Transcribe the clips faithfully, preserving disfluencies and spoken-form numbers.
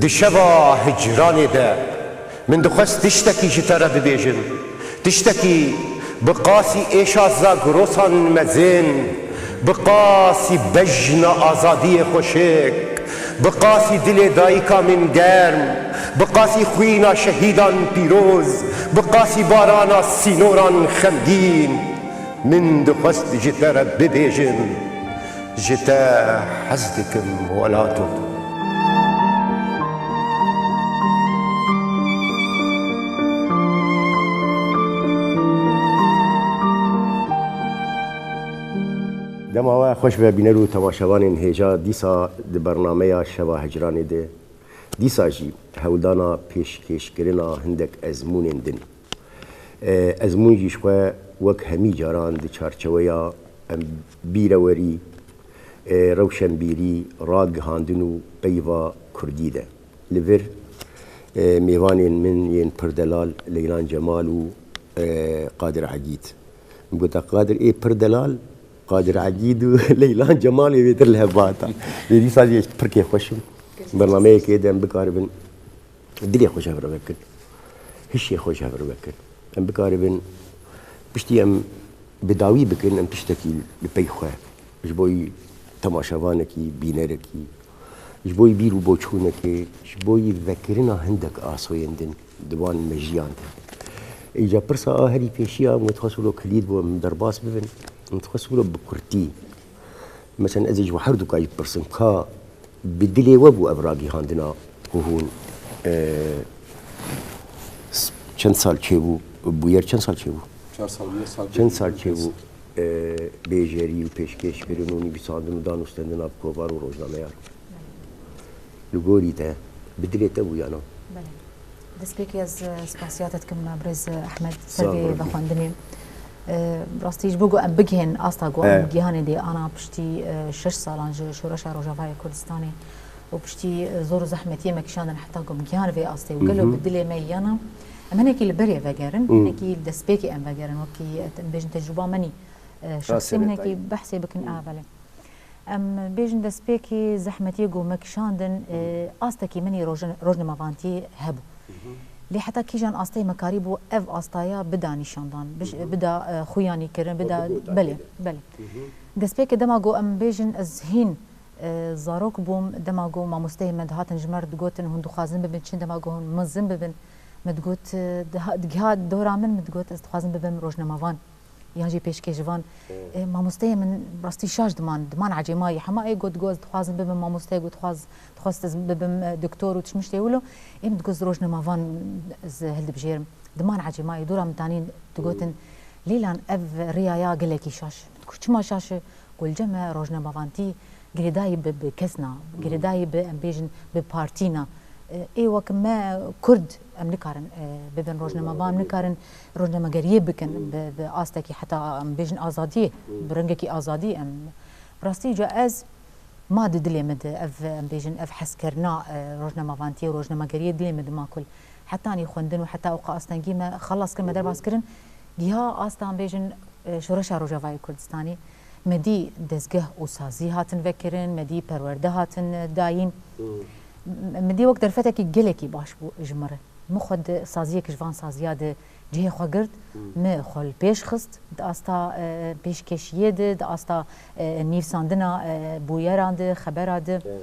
Di şeva hicranê de min dixwest tiştekî ji te re bibêjim. Tiştekî bi qasî êşa zagrosan mezin, bi qasî bejna azadiyê xweşik, bi qasî dilê dayika min germ, bi qasî xwîna şehîdan pîroz, bi qasî barana sînoran xemgîn, min dixwest ji te re bibêjim. Ji te hez dikim welato. Dema we xweş be bîner û temaşevanên hêja, dîsa di bernameya Şeva Hicranê de, dîsa jî hewldana pêşkêşkirina hindek ezmûnên din. E, ezmûn jî ji xwe wek hemî caran di çarçeweya, em, bîrewerî, e, rewşenbîrî, ragihandin û peyva kurdî de. Li vir, e, mêvanên min yên pir delal Leylan Cemal û, e, Qadir Egîd. Min gote, Qadir, ê pir delal, Qadir Egîd û Leylan Cemal ê bêtir li hev bihata. Lê dîsa jî ez pir kêfxweş im. Bernameyekê de em bikaribin dilê xwe ji hev re vekin, hişê xwe ji hev re vekin. Em bikaribin piştî em bi dawî bikin, em tiştekî li pey xwe, ji bo temaşevanekî, bînerekî, ji bo bîr û boçûnekê, ji bo vekirina hindek asoyên din di wan mejiyan de. Îca pirsa a herî pêşiya, min dixwest wilo kilît bo em derbas bibin, min dixwest wilo bi kurtî. Mesela ez ê ji we her duka jî bipirsim, ka bi dilê we bû ev ragihandina ku hûn, e, s-, çend sal çêbû, bûyer çend sal çêbû? Çar sal bûyer, sal Çend pênc sal bû. Çêbû, e, bêjerî û pêşkêşkirin û nivîsandin û danûstendina bi kovar û rojnameyan? Li gorî te, bi dilê te bû ya na? Belê. Destpêkê ez, e, spasiya te dikim, birêz Ehmed, Sağ ol, servê Rebî. Vexwendinê. E, rastî ji bo ku em bigihên asta ku em He. Gihanê dê ana piştî, e, şeş salan ji Şoreşa Rojavayê Kurdistanê û piştî, e, zor û zehmetiyê me kişandin heta ku em gihan vê astê û gelo Hı hı. Bi dilê me yana. Em hinekî li berê vegerin, Hı. Hinekî li destpêkê em vegerin, wekî, e, em bêjin tecrûba me nî, e, şexsî serê hinekî tayî. Behsê bikin, Hı. A, belê. Em bêjin destpêkê zehmetiyê ku me kişandin, e, astekî min î rojin-, rojnamevantiyê hebû. Hı hı. Lê heta kîjan asteyê me karîbû ev astaya bida nîşandan, biş-, Hı hı. Bida, e, xuyanî kirin, bida, Bigota belê, kirin. Belê. Hı hı. Destpêkê dema ku em bêjin ez hîn, e, zarok bûm, dema ku mamosteyê me dihatin ji me re digotin, hûn dixwazin bibin çi, dema ku hûn mezin bibin, me digot, e, diha-, digiha dora min, me digot ez dixwazim bibim rojnamevan. Yan jî pêşkêşvan. Hmm. E, mamosteyê min rastî şaş diman, diman ecêmayî. Hema ê got, got, ez dixwazim bibim mamoste, got, dixwaz-, dixwest ez bibim, e, doktor û tiştê wilo. Ê min digot, ez rojnamevan ez hildibijêrim. Diman ecêmayî, dora min tanîn digotin, Hmm. Leylan ev riya ya gelekî şaş. Min digot, çima şaş e? Got, li cem me rojnamevantî girêdayî bi, bi kes na, Hmm. Girêdayî bi, em bêjin, bi partî na. E, ê wek me Kurd, em nikarin, e, bibin rojnamevan, em nikarin rojnamegeriyê bikin bi, bi astekî heta em bêjin azadiyê, Hmm. Bi rengekî azadî em. Rastî ca ez ma di dilê min de ev, em bêjin, ev hezkirina, e, rojnamevantiyê û rojnamegeriyê dilê min de ma kul. Hetanî xwendin û heta ewqa astengî me xelas kirin, me Hı hı. Derbas kirin. Giha asta em bêjin, e, Şoreşa Rojavayê Kurdistanê. Me dî dezgeh û sazî hatin vekirin, me dî perwerde hatin, e, dayîn. Hmm. M-, me dî wek derfetekî gelekî baş bû ji min re. Min xwe di saziyek ji van saziya de cihê xwe girt, Hmm. Min xwe li pêş xist, di asta, e, pêşkêşiyê de, di asta, e, nivîsandina, e, bûyeran de, xebera de. Evet.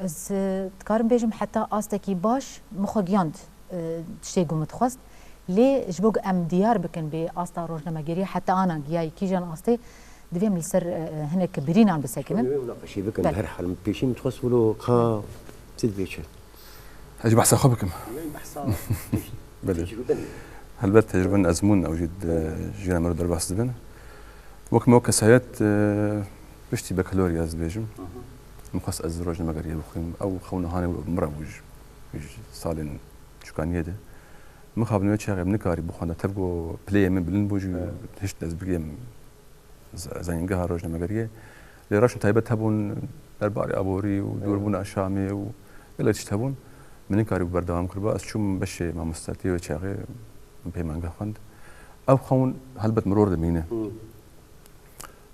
Ez, e, dikarim bêjim heta astekî baş min xwe giyand. E, tiştê ku min dixwest. Lê ji bo ku em diyar bikin bê asta rojnamegeriyê heta ana giyayî kîjan astê, divê em li ser, e, e, hinek birînan bisekinin. Divê munaqeşê bikin, Belê. Bi her hal min pêşî min dixwest wilo ka çi dibê çi? Ez ji behsa xwe bikim. Belê. Tecrûbe ne. Helbet tecrûbên ezmûn ew jî di jiyana me re derbas dibin. Wek me wek kesayet, e, piştî bakalorya ez dibêjim. Hı hı. Min xwest ez rojnamegeriyê bixwînim. Ew xewna hanê min re bû ji, ji salên çûkaniyê de. Mixabin wê çaxê min nikarî bixwenda, tev ku pileyê min bilind bû jî, Evet. Hişt ez bigêm z-, zayîngeha rojnamegeriyê. Lê rewşên taybet hebûn, derbarê aborî û Evet. Dûrbûna Şamê û gelek tişt hebûn. Min nikarî berdewam kiriba. Ez çûm beşê mamostatiyê wê çaxê, min peymangeh xwend. Ew xewn helbet miror dimîne. Hı.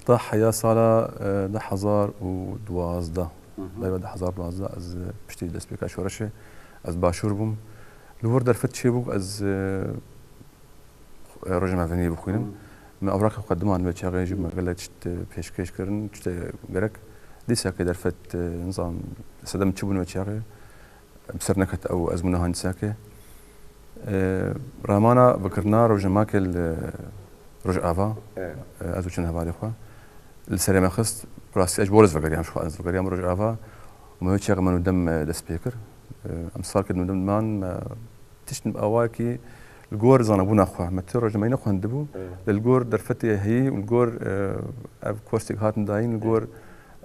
Ta heya sala, e, du hezar û duwazdeh. Berî du hezar duwazdeh ez, e, piştî destpêka şoreşê ez başûr bûm. Li wir derfet çêbû ez, e, e, rojnamevaniyê bixwînim. Me ewraqê xwe diman wê çaxê jî me gelek tişt, e, pêşkêş kirin, tiştê gerek. Dîsakê derfet, e, nizam sedem çi bûn wê çaxê. Bi ser neket ew ezmûna hanîsakê. E, Ramana vekirina rojnamakê li Rojava, Evet. e, ez û çend hevalê xwe li serê me xist. Rastî ez ji bo ez vegeriyam, ji xwe ez vegeriyam Rojava. Û me wê çaxê me nû dem, e, dest pê kir. E, em salkê nû dem diman, me tişt bi awayekî li gor zanebûna xwe. Me tu rojnamayî nexwendibû. Evet. Lê li gor derfetê heyî û li gor, e, ev kursêk hatin dayîn, li gor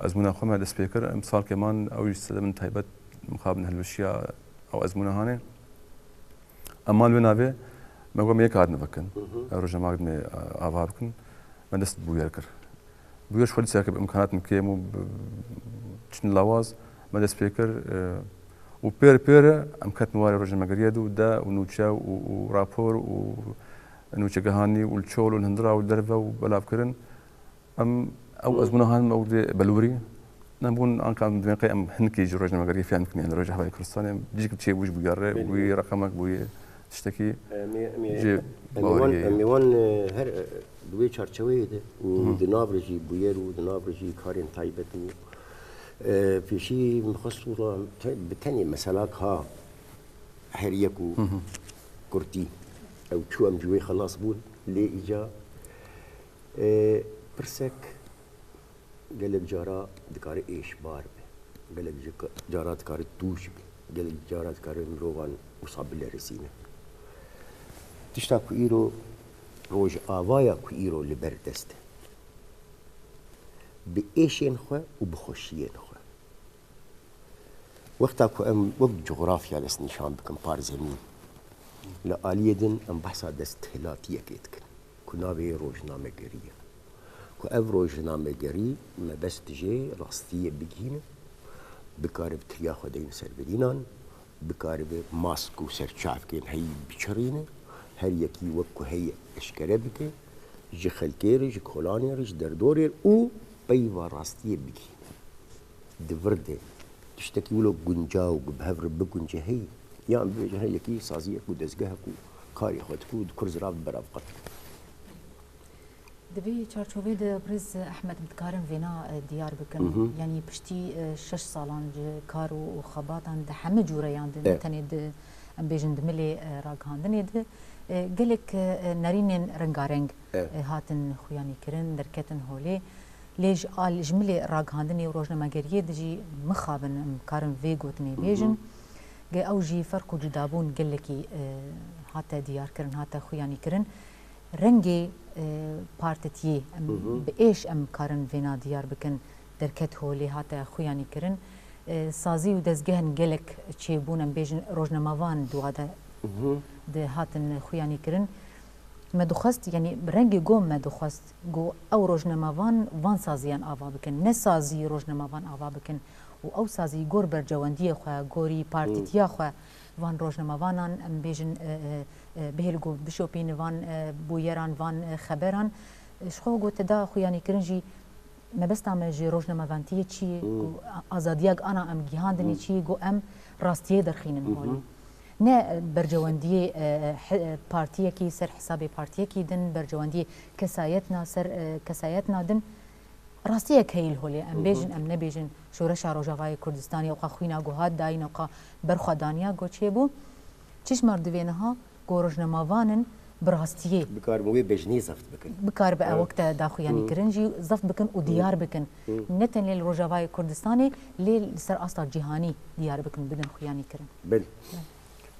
ezmûna xwe me dest pê kir. Em salkê man ew jî sedemên taybet mixabin hilweşiya ew ezmûna hanê. Em man wê navê me got, me yek hatin vekin. Hı hı. Rojnamak me, e, ava bikin. Me dest bi bûyer kir. Bûyer ji xwe dîsa ke bi imkanatên kêm û bi çin lawaz me dest pê kir, e, û pêr pêre em ketin warê rojnamegeriyê de û de û nûçe û, û rapor û nûçegehanî û li çol û li hindira û derve û belavkirin. Em ew Hı. ezmûna han me û dê belûrî. Em bûn anka em divên qey em hinkî ji rojnamegeriyê fêm dikin, yani Rojavayê Kurdistanê. Cîk çê bû ji bûyerê, Belê. bûyî reqemek, bûyî tiştekî Em ê, em ê, jê em ê wan, baweriyê. em ê wan, e, her, e, di wê çarçeweyê de û Hı. di nav re jî bûyer û di nav re jî karên taybet û, e, pêşî min xwest wila te-, bi tenê meselak ha her yek û Hı hı. kurtî ew çû em ji wê xelas bûn lê îca Ê, pirsek gelek cara dikare êşbar be. Gelek jika-, cara dikare tûş be. Gelek cara dikare mirovan wisa bilerisîne. Tişta ku îro Rojavaya ku îro li ber dest e. Bi êşên xwe û bi xweşiyên xwe. Wexta ku em wek cografya destnîşan bikin par zemîn, li aliyê din em behsa desthilatiyekê dikin ku navê rojnamegerî ye. Ku ev rojnamegerî mebest jê rastiyê bigihîne, bikaribe tiriya xwe deyne ser birînan, bikaribe mask û serçavkên heyî biçirîne, her yekî wek ku heye eşkere bike, ji xelkê re, ji kolanê re, ji derdorê re û peyva rastiyê bigihîne. Di vir de tiştekî wilo guncaw ku bi hev re bigunce heye? Yan bibêjin her yekî saziyek û dezgehek û karê xwe dike û dikur zirav dibe rav qet. Di vê çarçovê de Birêz Ehmed em dikarin vêna, e, diyar bikin. Mhm. Yanî piştî, e, şeş salan ji kar û, û xebatan di heme cûreyan de, ne Evet. tenê di, em bêjin di milê, e, ragihandinê de, e, gelek, e, nerînên rengareng Evet. e, hatin xuyanîkirin, derketin holê. Lê ji al-, ji milê ragihandinê û rojnamegeriyê de jî mixabin em karin vê gotinê Hı hı. bêjin. Ge ew jî ferq û cudabûn gelekî, e, hate diyarkirin, hate xuyanîkirin. Rengê, e, partitiyê em Hı hı. bi êş em karin vêna diyar bikin, derket holê hate xuyanîkirin. E, sazî û dezgehên gelek çêbûn, em bêjin rojnamevan di wa de Hı hı. de hatin xuyanîkirin. Me dixwest, yanî rengê go me dixwest, go ew rojnamevan van saziyan ava bikin, ne sazî rojnamevan ava bikin û ew sazî gor bercewendiyê xwe, gorî partîtiya xwe van rojnamevanan, em bêjin, e, e, e, bihêl go bişopîne van, e, bûyeran, van, e, xeberan. E, ji xwe go te da xuyanîkirin jî mebesta me ji rojnamevantiyê çi ye, Hmm. ku a-, azadiya ana em gihandinê Hmm. çi ye, ku em rastiyê derxînin Hı hı. holê. Ne, e, bercewendiyê, e, he-, e, partiyekî ser hesabê partiyekî din, bercewendiyê kesayetna ser, e, kesayetna din. Rastiyek heyî li holê. Em Hı hı. bêjin, em nebêjin, Şoreşa Rojavayê Kurdistanê, ewqa xwîna ku hat dayîn, ewqa berxwedaniya ku çêbû. Çi ji me re divê niha? Ku rojnamevanin bi rastiyê Bikaribin wê bejnê zeft bikin. Bikaribe Evet. ew wek te daxuyanî Hı. kirin jî zeft bikin û Hı. diyar bikin. Hı. Ne tenê li Rojavayê Kurdistanê, lê li ser asta cîhanî diyar bikin, bidin xuyanî kirin. Belê. Belê.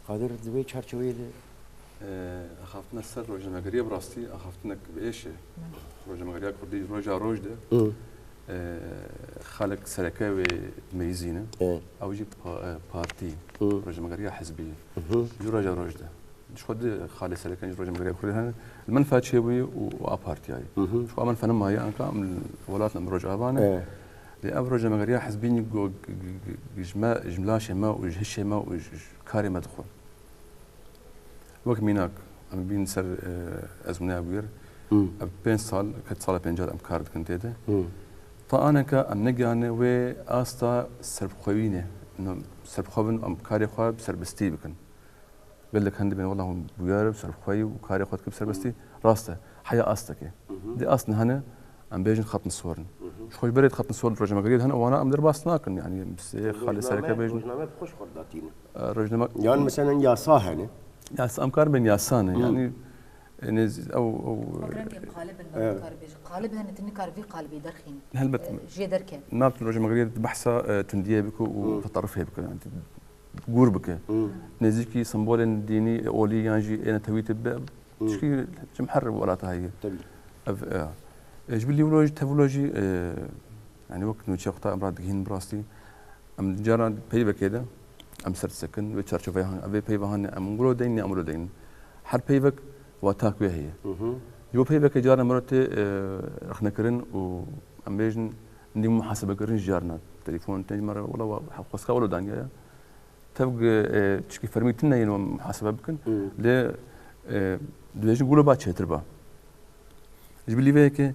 Qadir, di wê çarçeweyê de Ee, axaftina ser rojnamegeriya bi rastî axaftinek bi êş e. Belê. Rojnamegeriya Kurdî roja roj de, Hı. ee, xalek sereke wê meyzîne. Evet. Ew jî pa-, e, partî, Hı. rojnamegeriya hizbî. Hı hı. Ji roja roj de. Ji xwe di xalê sereken ji rojnamegeriya Kurdî hene. Li menfa çêbûyî û, û a partiyayî. Hı hı. Ji xwe a menfa nemaye anka em li welatên em rojava ne. Evet. Lê ev rojnamegeriya hizbî nî go g-, g-, g-, ji me, ji laşê me û ji hişê me û ji, ji karê me dixwe. Wek mînak, em bîn ser, e, ezmûneya bûyer. Hı. Ev pênc sal, ket sala pêncî em kar dikin tê de. Hı. Aneka em negihane wê asta serbixweyî ne. No, serbixwe bin, em karê xwe bi serbestî bikin. Gelek hene dibên wela hûn bûyar bi serbixweyî û karê xwe dikin bi serbestî. Rast e. Heya astekê. Dê ast nehene, em bêjin xetn sor in. Ji xwe ji berê xetn sor rojnamegeriyê de hene, wana em derbas nakin. Yani, em sê xalê sereke bêjin. Rojname bi xwe ji xwe re datîne. E, rojname- Yan mesela yasa hene. Yasa, em karin bên yasa ne. Yani, e, nêz-, ew, ew, Wek rengê qalib in, Evet. Nikar bêjin. Qalib hene, tu nikar vî qalibî derxîn. Helbet. E, jê derke. Navtin rojnamegeriyê di behsa, e, tundiyê bike û tetarifê bike. Yani, gûr bike. Nêzîkî sembolên dînî, olî yan jî ê netewî tê be, tişkî cimher welata heye. Tabii. Ev, e, e, ji bilî wilo jî, tevilo jî, e, yani wek nûçe xwe ta em radigihîn bi rastî. Em cara peyvekê de, em ser disekin, wê çarçoveya han, ev ê peyva han, em wilo deyn, ne em wilo deyn. Her peyvek watak wê heye. Ji bo peyvekê cara mero tê, e, rexnekirin û em bêjin, nî muhasebekirin ji carna. Telefon tên ji me re, wela wa, xwestka wilo daniye. Tevg, e, tişkî fermî tune yên muhasebe bikin. Lê, e, dibêjin gulo ba çêtir ba. Ji bilî vê yekê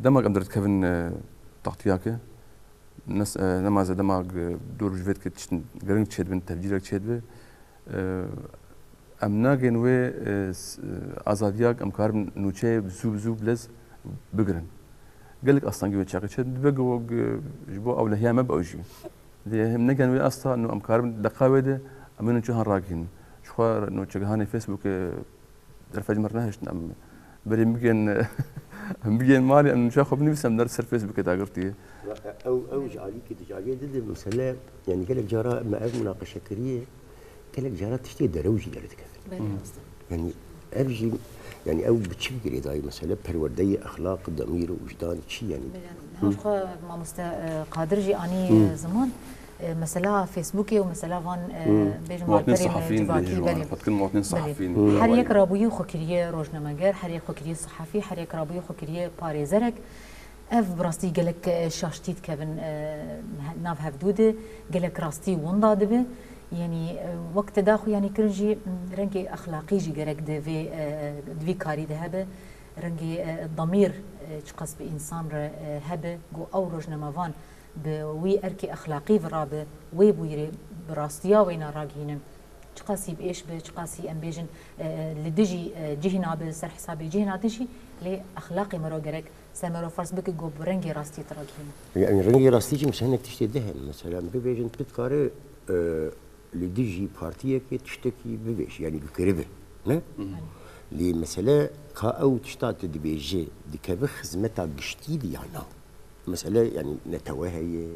dema em derdikevin, e, taxtiyake, nes-, e, nemaze dema, e, dor ji vê dike tiştin giring çêdibin, tevcîrek çêdibe. E, em nagên wê, e, s-, e, azadiya em karibin nûçeyê bi zû bi zû bi lez bigirin. Gelek astengî wê çaxê çêdibe, go, e, ji bo ewlehiya me be ew jî. Lê em negihên wê asta, no em karibin deqa wê de, em ê nûçehan ragihînin. Ji xwe nûçegihanê Facebookê derfet ji me re nehiştin, em berê bigên, em bigên malê, em nûçeya xwe binivîsin, em der ser Facebookê dagirtiye. Ew, ew ji alîkê di, ji aliyê din de mesele, yani gelek cara me ev munaqeşe kiriye, gelek cara tiştê derew jî derdikevin. Belê, rast e. Yani ev jî, yani ew bi çi girêdayî mesele, perwerdeyê, exlaq, demîr û wijdan çi yani? Belê, niha ji xwe mamoste, e, Qadir jî anî, e, ziman, e, mesela Facebookê û mesela van, e, bêjin malperên, e, civakî, belê. Belê. Her yek rabûyî xwe kiriye rojnameger, her yek xwe kiriye sihafî, her yek rabûyî xwe kiriye parêzerek. Ev bi rastî gelek, e, şaştî dikevin, e, he-, nav hevdû de, gelek rastî winda dibe. Yanî, e, wek te daxuyanî kirin jî, m, rengê exlaqî jî gerek di vê, e, di vî karî de hebe. Rengê, e, damîr, e, çiqas bi însan re, e, hebe, ku ew rojnamevan bi wî erkê exlaqî virabe, wê bûyerê bi rastiya wêna ragihînin. Çiqasî bi êş be, çiqasî em bêjin, e, li dijî, e, cihna be, ser hesabê cihna din jî, lê exlaqê mero gerek ser mero ferz bike, go bi rengê rastî tiragihîne. Yani rengê rastî jî mesela hinek tiştê di hene. Mesela em bibêjin tu dikare, e, li dijî partiyekê tiştekî bibêjî, yani bikiribe, ne? Lê mesele ka ew tişta tu dibêjî dikeve xizmeta giştî de ya na? Mesele, yani, netewe heye,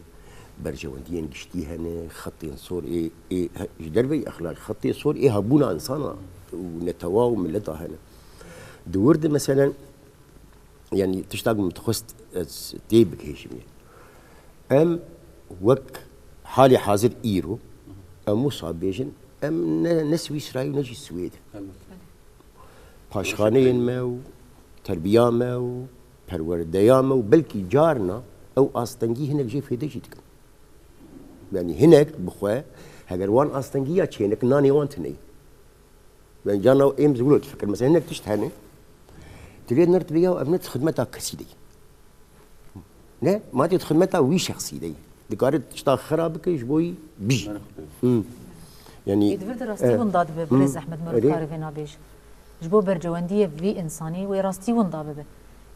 berjewendiyên giştî hene, xetên sor ê, ê, he-, ji derveyî exlaq, xetê sor ê hebûna insana û netewa û mileta hene. Di wir de, meselen, yani, tiştak min dixwest ez tê bigihêjim. Em wek halê hazir îro, em wisa bêjin, em ne, ne Swîsrayê û ne jî Swêd in. Paşxaneyên me û terbiya me û perwerdeya me û belkî carna ew astengî hinek jê fêde jî dikin. Yanî hinek bi xwe heger wan astengî ya çênek nanê wan tune ye. Yanî carna êm ji wilo difikir. Mesela hinek tişt hene. Tu lê nirtibe ya ev ne di xidmeta kesî de ye. Ne, ma tê di xidmeta wî şexsî de ye. Dikare tişta xira bike ji bo wî bijî. Hı. Yani, Ê, di vir de rastî e, winda dibe, hı. Birêz Ehmed, meriv Erê. Karê vê nabêje. Ji bo bercewendiyê vî însanî wê rastî winda bibe.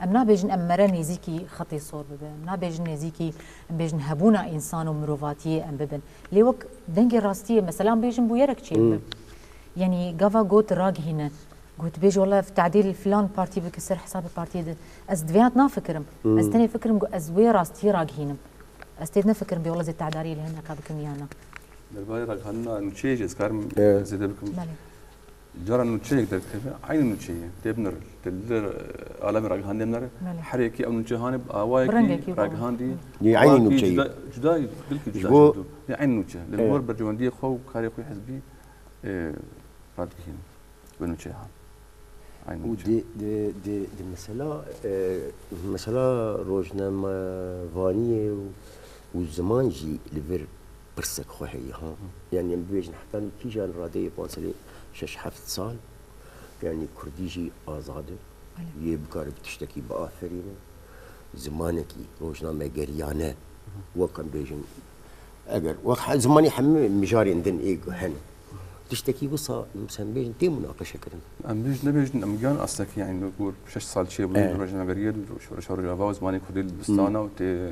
Em nabêjin em mere nêzîkî xetê sor bibe. Em nabêjin nêzîkî, em bêjin hebûna însan û mirovatiyê em bibin. Lê wek dengê rastiyê, mesela em bêjin bûyerek çêbibe. Hı. Yani gava got ragihîne. Got, bêj, wela ev tadîl filan partî bike ser hesabê partiyê de. Ez divê hat nafikirim. Hmm. Ez tenê fikirim ku ez wê rastiyê ragihînim. Ez tê nefikirim bê wela zê tedarî li hineka bikim ya na. Derbarê ragihandina nûçeyê jî ez karim Evet. zêde bikim. Belê. Cara nûçeyek derdikeve, eynî nûçe ye. Tê binir, tê li alemê ragihandê binere. Belê. Her yekî ew nûçe hanê bi awayekî Bi rengekî ragihandî. Yê eynî Awayekî nûçe ye. Cuda, cuda, belkî Ji cuda bo jî dû. Yê eynî nûçe. Li Evet. gor berjewendiyê xwe û karê xwe hezbî, e, radigihînin. Wê nûçeyê han. Eynî Û nûçe. di, di, di, di mesela, e, mesela rojnamevaniyê û, û ziman jî li vir pirsek xwe heye, ha. Hı. Yani em bibêjin heta nî kîjan radeyê panc sedê şeş heft sal, yani kurdî jî azad e. Belê. Yê bikare bi tiştekî biaferîne. Zimanekî rojnamegeriyane, wek em bêjin, eger wek he-, zimanê hemû mijarên din ê ku hene, tiştekî wisa, em bêjin, tê munaqeşekirin. Em bêjin, nebêjin, em giyan astekî, yani, ku şeş sal çêbûye, Evet. rojnamegeriyê, şoreşa Rojava û zimanê kurdî li dibistana û tê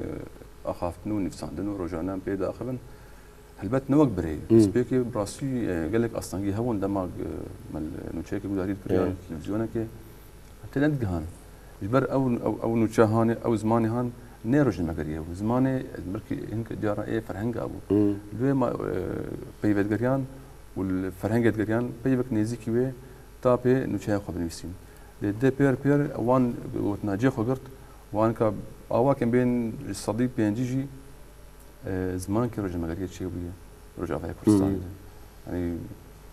axaftin û nivîsandin û rojane em pê diaxivin. Helbet ne wek birê. Hmm. Destpêkê bi rastî, e, gelek astengî hebûn dema, e, me li nûçeyekê guhdarî dikir, Evet. yan televîzyonekê, em tê nedigihan. Ji ber ew, ew, ew nûçe han, ew zimanê han ne rojnamegerî hebû. Zimanê, e, belkî hinke diyar ê ferhenga bû. Hmm. Li wê ma, e, peyvê digeriyan û li ferhengê digeriyan peyvek nêzîkî wê ta pê nûçeya xwe binivîsîn. Lê dê pêr pêr wan gotina cê xwe girt, wan ka awa kem bên ji sedî pêncî jî e, zimankî rojnamegeriyê çêbûye Rojavayê Kurdistanê Hmm. de. Yani,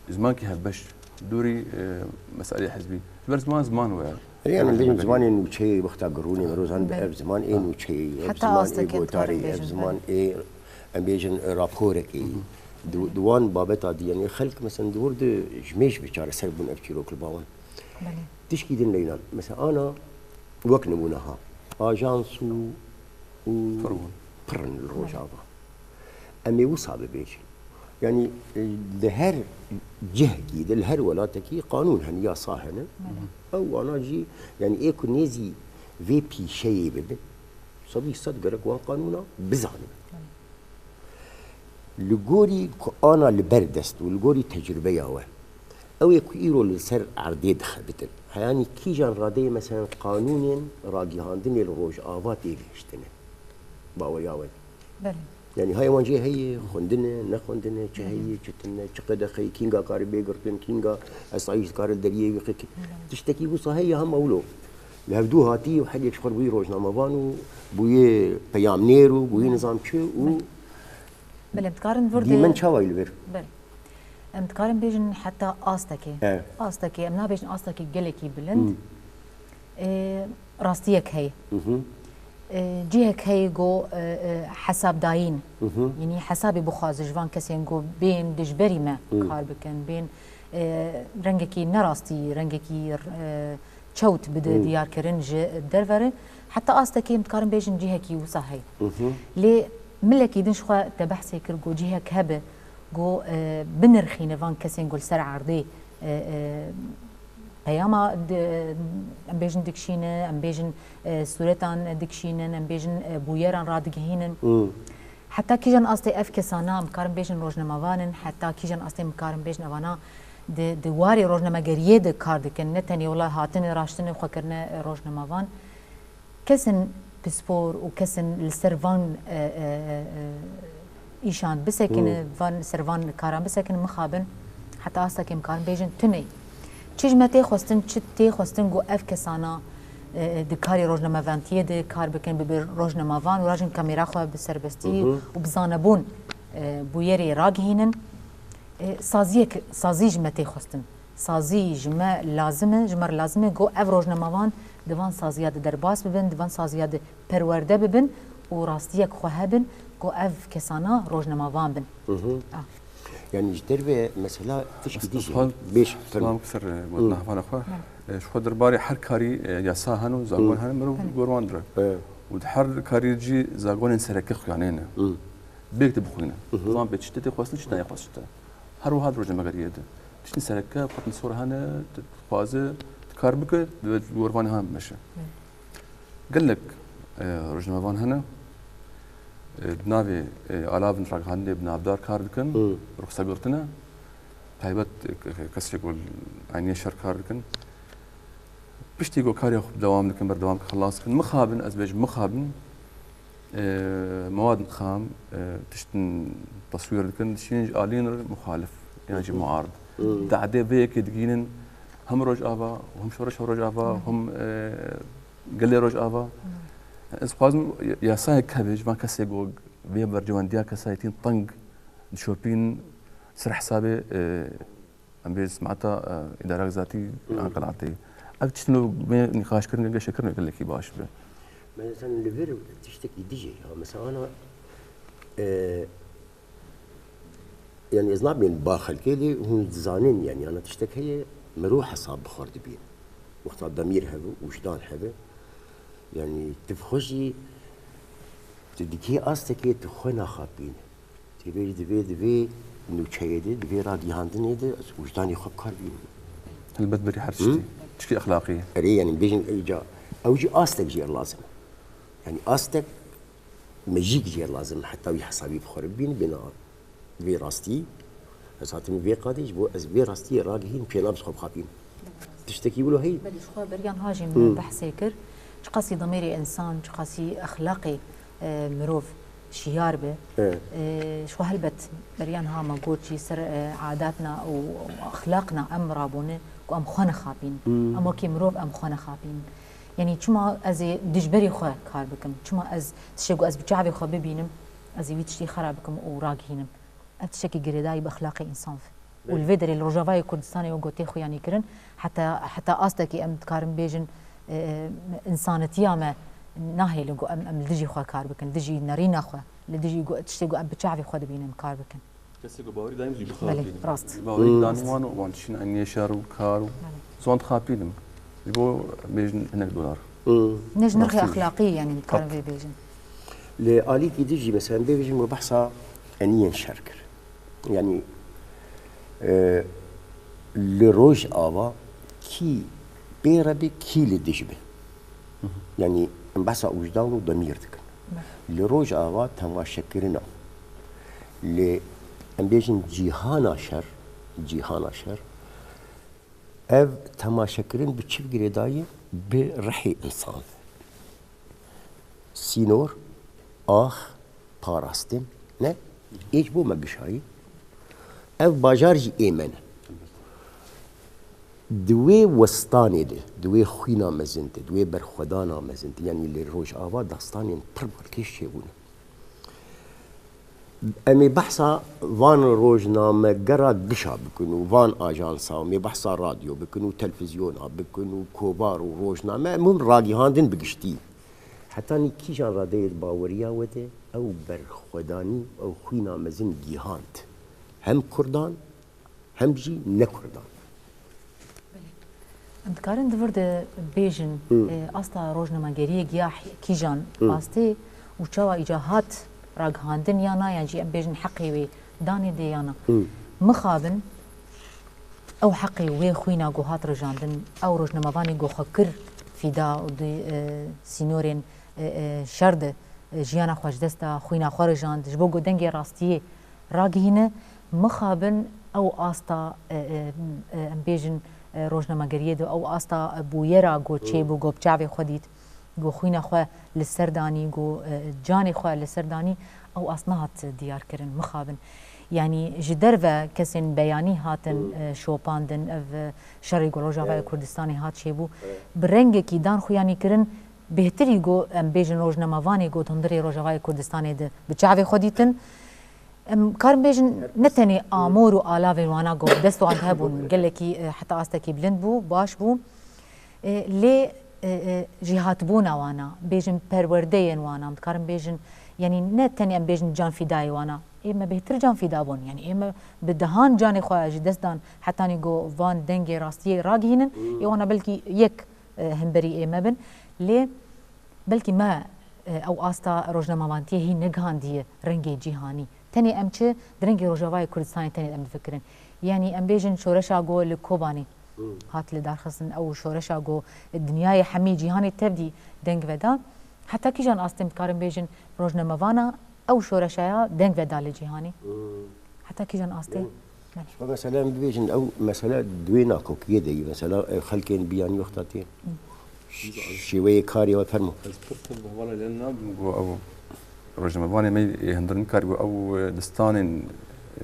zimankî hevbeş, dûrî, e, meseleyê hizbî. Ji ber ziman, ziman we ye. Erê, em bêjin zimanê nûçeyê wexta girûnê, merozan bi Belê. ev ziman ê nûçeyê, ev Heta ziman ê astekê gotarê, dikarin ev bêjin, ziman belê. ê, em bêjin, e, raporekê. Hı hı. Di, di wan babeta dî, yani, xelk, mesela, di wir de ji mêj bi çareser bûn ev çîrok li ba wan. Belê. Tişkî din leyna, mesela, ana, wek nimûne ha, ajans û û Pir bûn. pir in li Rojava. Em ê wisa bibêjin. Yanî, e, li her cihekî de, li her welatekî qanûn hene, yasa hene. Belê. Ew wana jî, yanî ê ku nêzî vê pîşeyê bibin, sedî sed gerek wan qanûna bizanin. Belê. Li gorî ku ana li ber dest û li gorî tecrûbeya we, ew ê ku îro li ser erdê dixebitin, heyanî kîjan radeyê, meselen, qanûnên ragihandinê li Rojava tê gihiştine? Baweya we. Belê. Yanî haya wan jê heye, xwendine, nexwendine, çi heye, çi tune, çi qedexeyê, kînga kare bê girtin, kînga esayîş dikare li deriyê wî qe-, Belê. tiştekî wisa heye, hema wilo li hevdû hatî û her yek ji xwe re bûyî rojnamevan û bûyî peyamnêr û bûyî nizam çi û Belê. Belê, em dikarin vir de dîmen çawa li vir? Belê. Em dikarin bêjin heta astekê. Evet. Astekê, em nabêjin astekê gelekî bilind. Hmm. Ê, rastiyek heye. Hı hı. Ê, cihek heye go, e, e, hesabdayîn. Hı hı. Yanî hesabê bixwaze ji van kesên go bên dijberî me Hı. kar bikin, bên, e, rengekî nerastî, rengekî, e, çewt bide Hmm. diyarkirin ji derve re. Heta astekê em dikarin bêjin cihekî wisa heye. Mhm. Lê milekî din ji xwe te behsê kir, got cihek hebe, got, e, binirxîne van kesên ku li ser erdê, e, e, peyama di-, em bêjin dikişîne, em bêjin, e, sûretan dikişînin, em bêjin, e, bûyeran radigihînin. Hmm. Heta kîjan astê ev kesana, em karin bêjin rojnamevan in, heta kîjan astê em karin bêjin evana di, di warê rojnamegeriyê de kar dikin, ne tenê wela hatine raştine xwe kirine rojnamevan. Kesên pispor û kesên li ser van, e, e, e, îşan bisekine, Hmm. van ser van karan bisekine, mixabin, heta astekê em karin bêjin tune. Çi ji me tê xwestin, çi tê xwestin ku ev kesana, e, di karê rojnamevantiyê de kar bikin, bibin rojnamevan û rajin kamera xwe bi serbestî Mhm. û bi zanebûn, e, bûyerê ragihînin. E, saziyek, sazî ji me tê xwestin. Sazî ji me lazim e, ji me re lazim e ku ev rojnamevan di van saziya de derbas bibin, di van saziya de perwerde bibin û rastiyek xwe hebin ku ev kesana rojnamevan bin. Mhm. Ah. Yani ji derve mesela tişkî dî jî. Bêş, Salam ser, e, gotina hevala xwe. Hı. E, ji xwe derbarê her karî, e, yasa hene û zagon Hı. hene, mirov Hı. gor wan dire. Evet. Û di her karî jî zagonên sereke xuyanê ne. Hı. Bêk de bixwîne. Hı. Zan pê çi te tê xwestin, çi nayê xwestin te. Her wiha di rojnamegeriyê de. Tiştên sereke, xwestin sor hene, tu dixwaze, tu kar bike, di gor van han bimeşe. Hı. Gelek, e, rojnamevan hene, e, bi navê, e, alavên ragihandinê bi navdar kar dikin, Hı. ruxse girtine. Taybet, e, ke-, kesê ku li eyniyê şer kar dikin. Piştî ku karê xwe dewam dikin, berdewam dikin, xilas dikin. Mixabin, ez bêjim mixabin, e, mewad xam, e, tiştin teswîr dikin, dişînin ji alîn re muxalif, yan jî Hı hı. muarid. Hı. Dadê vê yekê digînin hem Rojava, hem Şoreşa Rojava, Hı hı. hem, e, gelê Rojava. Hı. Ez dixwazim ya-, yasayek hebe ji van kesê ku vê berjewendiya kesayetîn teng dişopîn ser hesabê, e, em bê simata, e, îdarak zatî Hı. an qelatê. Ev tiştin û vê nîqaşkirin, geşekirin gelekî baş be. Mesela li vir tiştekî dijî, ya mesela ana, e, yani ez nabên ba xelkê lê hûn dizanin yani ana tiştek heye mirov hesab bi xwe re dibîn. Wexta demîr hebe, wijdan hebe. Yani tu xwe jî, tu dikî astekê tu xwe naxapîne. Tê vê, di vê, di vê nûçeyê de, di vê ragihandinê de ez wijdanê xwe bi kar bînim. Helbet berî her Hı? tiştî. Tiştî exlaqî ye. Erê, yani bêjin, îca, ew jî astek jê lazim e. Yani astek mejîk jê lazim e, heta wî hesabî bi xwe re bibîne, bêne vê rastî. Ez hatim vê qadê, ji bo ez vê rastiyê ragihînim, pênabe ji xwe bixapînim. Tiştekî wilo heye? Belê, ji xwe beriya niha jî min Hı. behsê kir. Çiqasî demêrê însan, çiqasî exlaqê, e, mirov şiyar be. Evet. E, ji xwe helbet beriya niha me got jî ser, e, adatna û exlaqna em rabûne ku em xwe nexapînin. Hmm. Em wekî mirov em xwe nexapînin. Yanî çima ez ê dijberî xwe kar bikim? Çima ez tiştê ku ez bi çavê xwe bibînim, ez ê wî tiştî xera bikim û ragihînim? Ev tiştekî girêdayî bi exlaqê însan ve. Û li vê derê li Rojavayê Kurdistanê wek gotê xuyanî kirin, heta, heta astekî em dikarin bêjin, e, e, însanetiya me nahêle ku em, em li dijî xwe kar bikin, li dijî nerîna xwe, li dijî ku tiştê ku em bi çavê xwe dibînin kar bikin. Kesê ku bawerî dayîm jî bixapînin. Belê, rast. Bawerî Hmm. dan wan û wan tişîn eniyê şer û kar û Belê. Ji wan dixapînim. Ji bo bêjin hinek dolar. Hmm. Ne ji nirxê Rast. exlaqî, yanî dikarin Qat. vê bêjin. Li alîkî din jî, mesela, em bêjin, me behsa eniyên şer kir. Yanî, e, li Rojava kî pê re be, kî li dij be. Yanî, em behsa wijdan û demîr dikin. Li Rojava temaşekirina, li, em bêjin, cîhana şer, cîhana şer, ev temaşekirin bi çi girêdayî? Bi rihê însan. Sînor, ax, parastin, ne? Ê ji bo me gişayî. Ev bajar jî ê me ne. Di wê westanê de, di wê xwîna mezin de, di wê berxwedana mezin de, yanî li Rojava dastanên pir balkêş çêbûne. Em ê behsa van rojnamegera gişa bikin û van ajansa, em ê behsa radyo bikin û telfizyona bikin û kovar û rojname, em hûn ragihandin bi giştî. Hetanî kîjan radeyê di baweriya we de ew berxwedanî, ew xwîna mezin gihand. Hem Kurdan, hem jî ne Kurdan. Em dikarin di vir de bêjin, Hı. e, asta rojnamegeriyê giya kîjan Hı. astê û çawa îca hat ragihandin ya na, yan jî em bêjin heqê wê danê dê ya na. Hı. Mixabin ew heqê wê xwîna ku hat rijandin, ew rojnamevanê ku xwe kir fîda û di, e, sînorên, e, e, şer de, e, jiyana xwe ji dest da, xwîna xwe rijand, ji bo ku dengê rastiyê ragihîne, mixabin ew asta, e, e, e, em bêjin, e, rojnamegeriyê de, ew asta, e, bûyera ku çêbû, ku bi çavê xwe dît, ku xwîna xwe li ser danî, ku, e, canê xwe li ser danî, ew ast nehat diyar kirin, mixabin. Yanî ji derve kesên beyanî hatin, e, şopandin, ev, e, şerê ku Rojavayê Kurdistanê hat çêbû, bi rengekî dan xuyanî kirin, bêhtirî ku em bêjin rojnamevanê ku di hundirê Rojavayê Kurdistanê de bi çavê xwe dîtin. Em karin bêjin ne tenê amor û alavên wana ku bi dest wan de hebûn, gelekî, e, heta astekî bilind bû, baş bû. E, lê, e, e, jêhatbûna wana, bêjin perwerdeyên wana, em dikarin bêjin, yanî ne tenê em bêjin canfîdayê wana. Ê me bêhtir canfîda bûn, yanî ê me bi dehan canê xwe ji dest dan, hetanî ku van dengê rastiyê ragihînin, ê wana belkî yek, e, hemberî ê me bin. Lê belkî me, e, ew asta rojnamevantiyê hîn negihandiye rengê cîhanî. Tenê em çi di rengê Rojavayê Kurdistanê tenê em difikirin. Yanî em bêjin şoreşa ku li Kobanê hat lidarxistin, ew şoreşa ku dinyayê hemî cîhanê tevdî deng veda. Heta kîjan astê em dikarin bêjin rojnamevana ew şoreşa ya deng veda li cîhanê? Heta kîjan astê? Belê. Ji xwe mesela em bibêjin, ew mesela di wê nakokiyê de yî, mesela, e, xelkên biyanî wexta tê. Şêweyê karê we fermo. Ez pir tim hevala lê nabim ku ew rojnamevanê me yê hundirînkar ku ew, e, distanên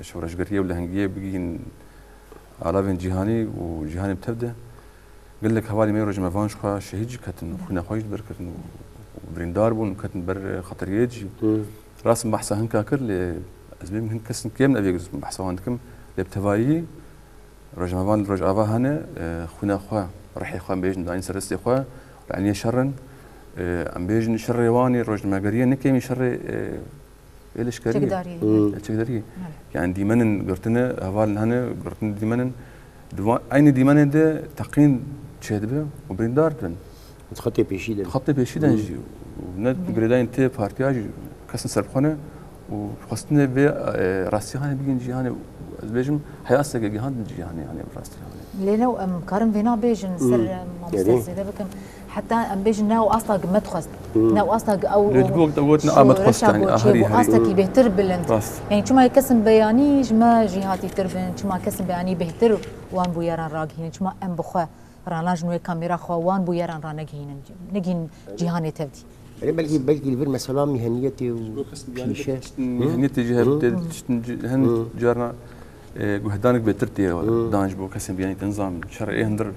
şoreşgeriyê û lehengiyê bigihîn alavên cîhanî û cîhanê bi tev de. Gelek hevalên me rojnamevan ji xwe şehîd jî ketin, xwîna xwe jî li ber kirin û, û birîndar bûn û ketin ber xeteriyê jî. Hı. Rast min behsa hinka kir, lê ez bêm hin kesin kêm ne, behsa wan dikim, lê bi tevayî rojnamevan li Rojava hene, e, xwîna xwe, rihê xwe, em bêjin, dayîn ser destê xwe, li eniyê şer in. E, em bêjin şerê wan ê rojnamegeriyê, ne kêmî şerê, e, ê leşkeriyê. Çekdariyê. Hmm. Çekdariyê. Evet. Yani dîmenên girtine, hevalên hene, girtin dîmenên. Di van, eynî dîmenê de teqîn çêdibe û birîndar dibin. Xetê pêşî de. Xetê pêşî de jî û ne girêdayên tê partiya jî kesin serbixwe ne û xwestinê vê, e, rastî hanê bigihîn cîhanê û ez bêjim heya seke gihandin cîhanê, yanî ev rastî hanê. Lê new em karin vêna bêjin ser, em, mamoste zêde bikim. Heta em bêjin new asta gi me dixwest. New asta gi ew Lê di bo wexta got ne, a me dixwest, şoreşa yanî, a herî, herî. Astekî bêhtir bilind. Rast. Yanî çima kesin beyanî ji me jî hatî tir bin, çima kesin beyanî bêhtir wan bûyeran ragihînin, çima em bi xwe Rana ji nû yê kamera xwe wan bûyeran ranegihînin, negihîn cîhanê tevdî. Erê, belkî, belkî li vir mesela mîheniyetê û pîşe. Mîheniyetê jî hebe tê, tiştin ci-, hin carna, e, guhdanek bêtir tê dan ji bo kesên biyanî te nizam, şer ê hindir,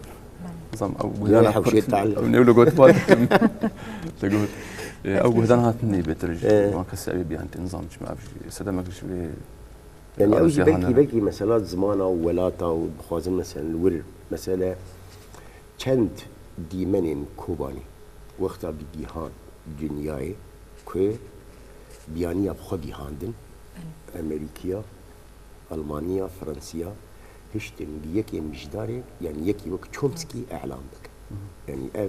nizam, ew guhdan hewşê tal. Ew ne wilo got, te got. E, ew guhdan hatin nê bêtir ji wan kesê ew biyanî te nizam, çima ev jî sedemek ji vê Yani ew jî belkî, belkî mesela zimana û welata û dixwazin mesela li wir mesele çend dîmenên Kobanê wexta bi gihan dinyayê ku biyaniya bi xwe gihandin, Amerîkiya, Almanya, Fransiya, hiştin bi yekê mijdarê, yani yekî wek Chomsky elan bikin. Yani ev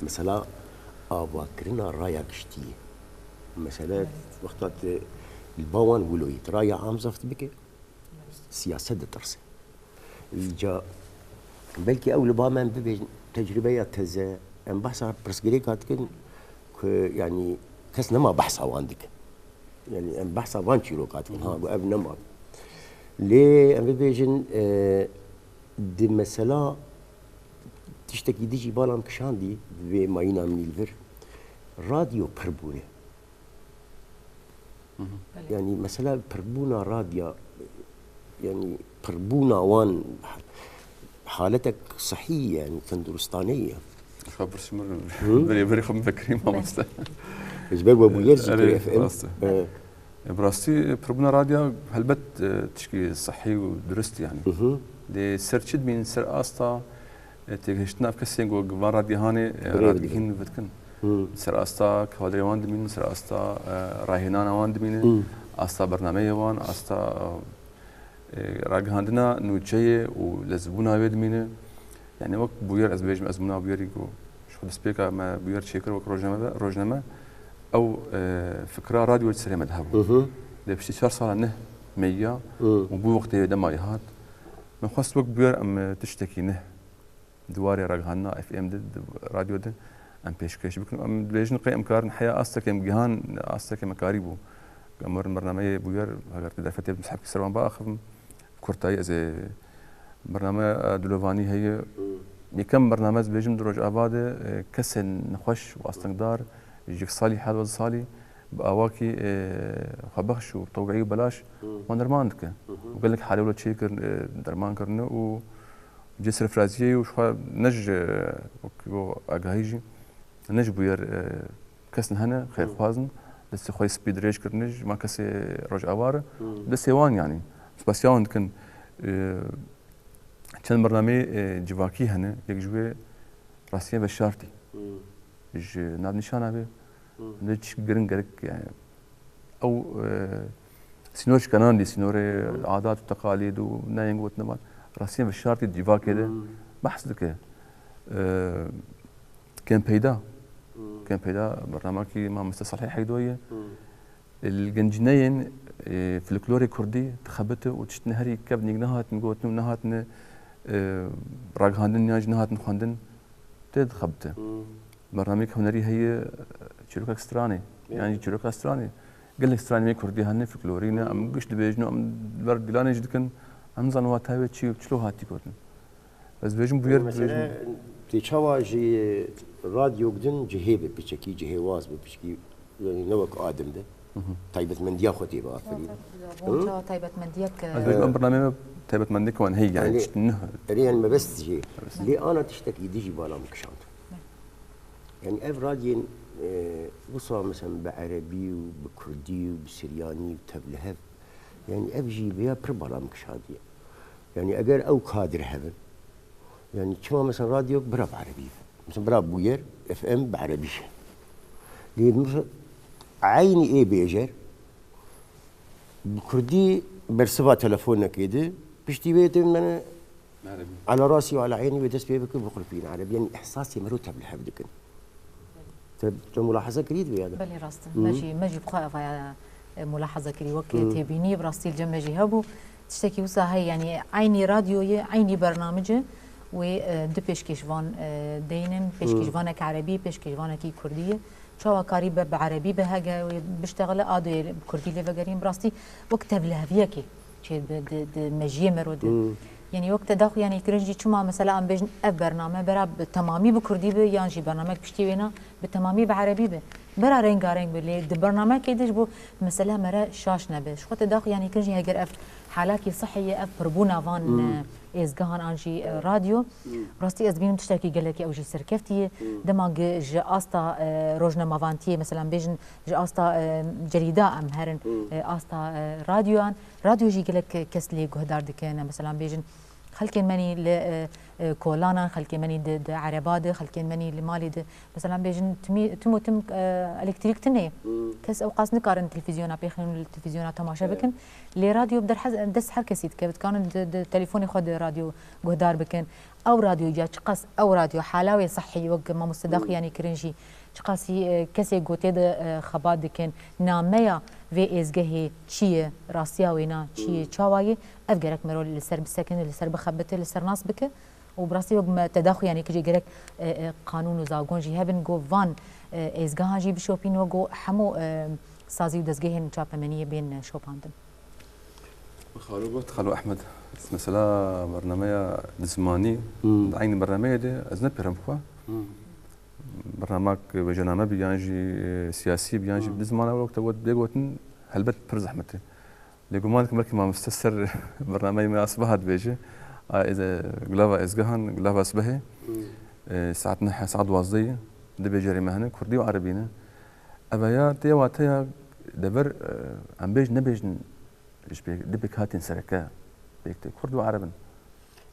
mesela avakirina raya giştî ye. Mesele wexta tu li ba wan wilo yî, tu raya am zeft bike, siyaset ditirse. Îca belkî ew li ba me em bibêjin tecrûbeya teze, em behsa pirsgirêka dikin ku, yanî, kes nema behsa wan dike. Yanî em behsa van çîroka dikin, ha, ku ev nema. Lê em bibêjin, e, di mesela tiştekî dijî balam kişandî, di vê mayîna min li vir, radyo pir bûne. Hı hı. Belê. Yani mesela pirbûna radya, yani pirbûna wan haletek sihî ye, yani tenduristanê ye. Xwe pirsî min Hı? berê berê xwe min vekirî mamoste. Ji ber we bûyer zî Erê, F M. Rast e. E. E, bi rastî pirbûna radya helbet, e, tişkî sihî û durist yani. Hı hı. Lê ser çi dimîn, ser asta, e, têgihiştina ev kesên ku van radya hanê, e, Birê radgihîn bidikin. Hı. Ser asta kevadrê wan dimînin, ser asta, e, rahênana wan dimîne, Hı. asta bernameyê wan, asta, e, ragihandina nûçeyê û lezbûna wê dimîne. Yani wek bûyer, ez bêjim, ezmûna bûyerî ku ji xwe destpêka me bûyer çêkir wek rojname, rojname, ew, e, fikra radyo ji serê me de hebû. Hı hı. Lê piştî çar sala neh meyiya Hı. û bû wextê wê dema wê hat. Min xwest wek bûyer em, e, tiştekî neh di warê ragihandina F M de, di radyo de em pêşkêş bikin. Em dibêjin qey em karin heya astekê em gihan, astekê me karî bû. Em werin bernameyê bûyer, heger tu derfetê bi sehbkî ser wan biaxivim, kurtayî ez ê bername, e, dilovanî heye. Hmm. Yekem bername ez dibêjim di Rojava de, e, kesên nexweş û astengdar ji yek salî heta du salî bi awakî, e, xwebexş û tewqî û belaş Hmm. wan derman dike. Hı hı. Û gelek halê wilo çêkir, e, derman kirine û Cê serfiraziyê û ji xwe ne ji, wek agahî jî, ne ji bûyer, e, kes hene, xêrxwaz in, destê xwe yê spî dirêj kirine ji ma kesê Rojava re, Hmm. destê wan yanî. Spasiya wan dikin. E, çend bernameyê, e, civakî hene, yek ji wê Rastiyên Veşartî. Hmm. Ji navnîşana vê, Hmm. ne çi giring gerek yani. Ew, e, sînor şikanandî, sînorê Hmm. adat û teqalîd û neyên gotin van. Rastiyên Veşartî civakê de Hmm. behs dike. E, Kêm Peyda. Hmm. Kêm Peyda bernamekî mamoste Salihê Heydoyê. Hmm. Li gencîneyên, e, folklorê kurdî dixebite û tiştine herî kevnîk nehatin gotin û nehatine, e, ragihandin yan jî nehatin xwendin, tê dixebite. Hmm. Bernameyek hunerî heye, çîrokek stranê, Ya. yan jî çîroka stranê. Gelek stranên wê kurdî hene, folklorî ne, em Hmm. giş dibêjin û em li ber dîlanê jî dikin, em nizanin wata wê çi û çilo hatî gotin. Ez dibêjim bûyer Mesele dibêjim. Tê çawa ji radyo gidin cihê bi piçekî, cihê waz bi piçekî, yani ne wek adim de. Hı hı. Taybetmendiya xwe tê biafirîn. Çawa tay-, çawa taybetmendiyek, Ez e, dibêjim em bernameyê me taybetmendiyek wan heye, yani Yani, çi ne. Erê yani mebest jê. Mebest. Lê ana tiştekî dijî bala min kişand. Ne. Yani ev radyên, e, wisa mesela bi erebî û bi kurdî û bi siryanî û tevlihev. Yani ev jî vêya pir bala min kişandiye. Yani eger ew kadir hebin, yani çima mesela radyo bira bi erebî be? Mesela bira bûyer, F M bi erebî be. Lê mesela eynî ê bêjer, bi kurdî bersiva telefonekê de, piştî vê tê me Erebî. Ala rasî û ala eynî wê dest pê bike biqulpîne erebî. Yani îhsasê mero tevlihev dikin. Te, te mulahaza kirî di vê ya de? Belê, rast e. Hı. Me jî, me jî bi xwe evaya, e, mulahaza kirî. Wek Hı. têbînî, bi rastî li cem me jî hebû. Tiştekî wisa heye, yanî eynî radyoyê, eynî bernamicê wê, e, du pêşkêşvan, e, deynin. Pêşkêşvanek erebî, pêşkêşvanekî kurdî ye. Çawa karî be bi erebî be hege wê biştexile, a doyê bi kurdî lê vegerîn. Bi rastî wek tevliheviyekê çêdibe di, di mejiyê me ro de. Hmm. Yanî wek te daxuyanî kirin jî, çima mesela em bêjin ev bername bera bi temamî bi kurdî be, yan jî bernamek piştî wêna bi temamî bi erebî be. Bera rengareng be, lê di bernamekê de ji bo mesela me re şaş nebe. Ji xwe te daxuyanî kirin jî, heger ev halakî sihî ye, ev pirbûna van, Hmm. e, êzgehan an jî, e, radyo. Hmm. Rastî ez dibînim tiştekî gelekî ew jî serkeftî ye. Hmm. Dema gi ji asta, e, rojnamevantiyê, mesela bêjin ji asta, e, cerîda em herin, Hmm. e, asta, e, radyoyan, radyo jî gelek kes lê guhdar dikin. Mesela bêjin xelkên menî li, e, e, kolanan, xelkên menî di, di ereba de, xelkên menî li malê de, mesela bêjin timî, tim û tim, e, elektrîk tune ye. Hmm. Kes ew qas nikarin televîzyona pêxînin û li televîzyona temaşe Evet. bikin. Lê radyo bi derhez-, dest her kesî dikeve. Dikarin di, di telefonê xwe de radyo guhdar bikin. Ew radyo ya çiqas ew radyo hala wê sehî wek mamoste Hmm. daxuyanî kirin jî, çiqasî, e, kesê gotê de, e, xebat dikin. Nameya vê êzgehê çi ye, rastiya wêna çi ye, Hmm. çawa ye, ev gerek mero li ser bisekine, li ser bixebite, li ser nas bike. Û bi rastî wek me te daxuyanî kirî gerek, e, e, qanûn û zagon jî hebin, go van, e, êzgehan jî bişopîn, wek go hemû, e, sazî û dezgehên çapemeniyê bên, e, şopandin. Xalo got, Xalo Ehmed, mesela bernameya di zimanî, Hmm. di eynî bernameyê de ez ne pêrem xwe. Hmm. Bernamek wêjename bi yan jî, e, siyasî bi yan jî Hmm. di zimana wek te got, bê gotin, helbet pir zehmet e. Lê guman dikim belkî mamoste ser bernameyê me a sibeha dibêje. A, êze, gulava êzgehan, gulava sibehê. Hmm. E, saet neh, saet duwazdeh ye. Dibêje rê me hene, kurdî û erebî ne. Eve ya tê wateya dever, e, em bêj nebêjin ji pê-, du pêkhatên sereke pêk tê, kurd û ereb in.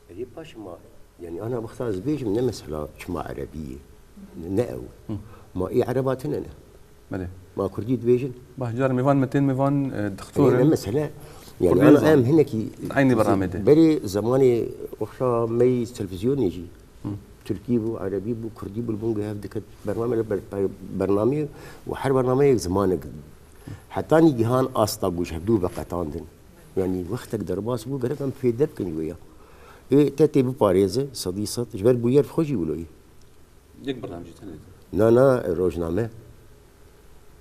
Ê, paşê ma, yanî ana wexta ez bêjim ne mesela çima erebî ye, ne ew. Hı. Ma ê ereba tune ne. Belê. Ma kurdî dibêjin. Baş, cara mêvan me tên mêvan, e, dixtor Ê, ne in. Mesele, yanî Kurdî ana nizam. Em hinekî Eynî bernamê de. Berê zemanê wexta me yî televîzyonê jî. Hı. Tirkî bû, erebî bû, kurdî bû, li bin hev diket bername, ber-, bernameyê û her bernameyek zimanek. Hetanî gihan asta ku ji hevdû veqetandin. Yanî wextek derbas bû, gerek em fêde bikin wê ya. Ê, te tê biparêze, sedî sed, ji ber bûyer xwe jî wilo ye. Yek bernamecî tenê. Na, na, rojname.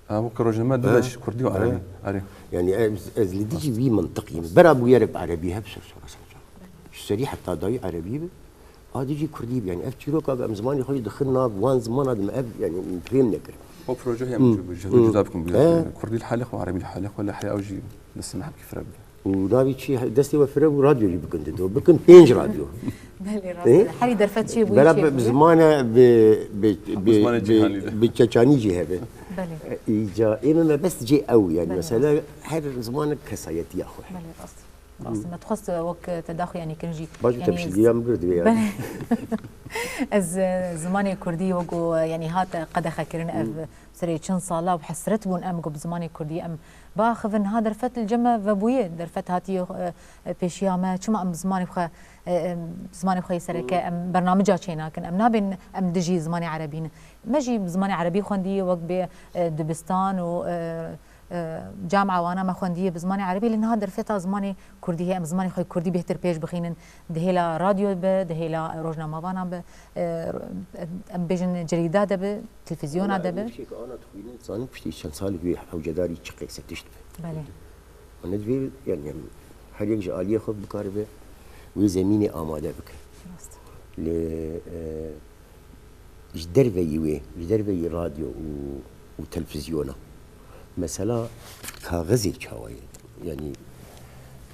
Ha, weke rojname du Ha. beş, kurdî û Ha. erebî. Erê. Yanî ez, ez li dijî vî mintiqî me. Bera bûyerek bi erebî hebe ser sora ser. Ji serî heta dayî erebî be. A dijî kurdî be. Yanî ev çîroka em zimanê xwe jî dixin nav wan zimana de me ev, yanî em fêm nekir. O proje hem Hmm. ji, ji Hmm. cuda bikin. He. Kurdî li halê xwe, erebî li halê xwe, li heya ew jî destê me hemkî fireb be. Û navê çi, destê we fireb û radyo jî bikin dido. Bikin pênc radyo. Belê, rast Ê? e. Herî derfet çêbûyî Bera çêbûye. Bi zimane bi, bi, Bi bi, zimane cîhanî de. Bi çeçanî jî hebe. Belê. Îca, ê me mebest cê ew, yanî Belê, mesele rast. Her zimanek kesayetiya xwe. Belê, rast. Rast. Hı. Me dixwest wek te daxuyanî kirin jî. Baş bi Yanî tepşîdiya min bir divê ya. Belê. Ez, e, zimanê kurdî wek ku, e, yanî hat qedexe kirin ev Hı. serê çend sala û hesret bûn em ku bi zimanê kurdî em biaxivin. Ha derfet li cem me vebûye, derfet hatiye, e, e, pêşiya me. Çima em zimanê xwe, e, e, zimanê xwe yê sereke Hı. em bernamica çênakin? Em nabên em dijî zimanê erebî ne. Me jî zimanê erebî xwendiye wek bê, e, dibistan û, e, e, camia wana me xwendiye bi zimanê erebî, lê niha derfeta zimanê kurdî heye, em zimanê xwe kurdî bêhtir pêş bixînin, di hêla radyo be, di hêla rojnamevana be, e, em bêjin cerîda de be, televîzyona de be. Wela, tiştê ku ana dixwîne, zanî piştî çend salek wê hewcedarî çi qeyse tişt be. Belê. Ana divê, yanî, em her yek ji aliyê xwe bikaribe wê zemînê amade bike. Rast. Lê, e, Ji derveyî wê, ji derveyî radyo û, û televîzyona. Mesela kaxizê çawa ye? Yanî,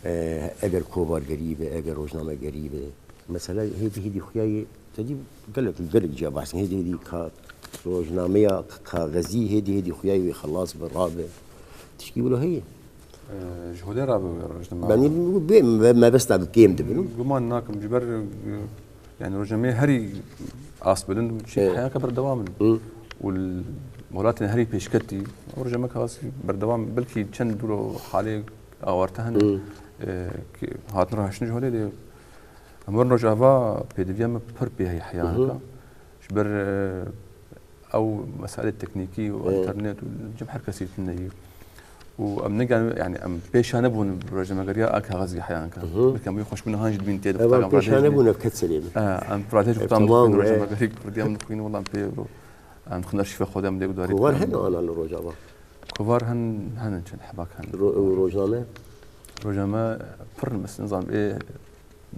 e, eger kovargerî be, eger rojnamegerî be, mesela hêdî hêdî xuya ye, te dî gelek, gelek ciya behs, hêdî hêdî ka rojnameya kaxizî hêdî hêdî xuya ye wê xelas be, rabe. Tişkî wilo heye? Ee, ji holê re bi rojname. Benî bê me-, mebesta bi kêm dibin. Guman nakim ji ber, e, yani rojnameyê herî asbilind û çî Evet. heyaka berdewam in. Hı. Û li welatên herî pêşketî rojname kağız berdewam, belkî çend dûro halê awarte hene, Hı. e, ki hatin rahaştin ji holê lê em werin rojava pêdiviya me pir pê heye heyanaka. Hı hı. Ji ber, e, Ew meselê teknîkî û Ê. Înternet û cem her kesî tune ye. Û em negan, yani em pêşane bûn rojnamegeriya a kaxizî heyan ka. Hı hı. Belkî em wî xweşbûna han jî dibîn tê Ev em pêşane bûn, ev ket serê min. Em rojnamegeriya Kurdî em dixwîn, wela em pê em dixwîn, wela em pê em dixwîn arşîva xwe de em lê gudarî Kovar bikin. Hene ana li Rojava? Kovar hen, hene çend hebak hene. Ro-, rojname? Rojname pir, mesela, nizam, ê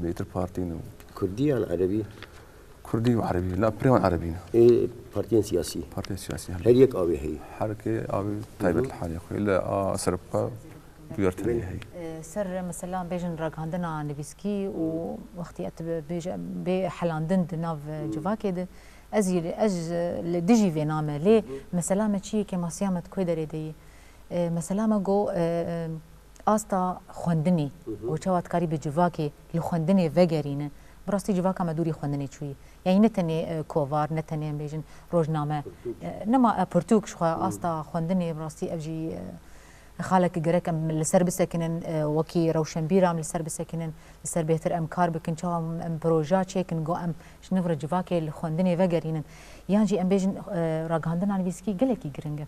bêtir partî ne. Kurdî yan erebî? Kurdî û erebî. La, pirê wan erebî ne. Ê partiyên siyasî? Partiyên siyasî, hene. Her yek avê heye? Her yekê avê taybet li halê xwe. Li a seribqa bûyer tenê heye. Ser, mesela, bêjin ragihandina nivîskî û wextî et bêje bê helandin di nav civakê de, ez jî, ez li dijî vê name. Lê mesela me çi ye, kêmasiya me di ku derê de ye? E, mesela me got, e, e, asta xwendinê û çawa dikarî bi civakê li xwendinê vegerîne. Bi rastî civaka me dûrî xwendinê çûyî. Yani ne tenê, e, kovar, ne tenê em bêjin rojname. E, nema, e, pirtûk ji xwe asta xwendinê, bi rastî ev jî, e, xalek gerek em li ser bisekinin, e, wekî rewşenbîra em li ser bisekinin, li ser bêhtir em kar bikin, çawa em, em proja çêkin, go em ji nivre civakê li xwendinê vegerînin. Yan jî em bêjin, e, ragihandina nivîskî gelekî giring e.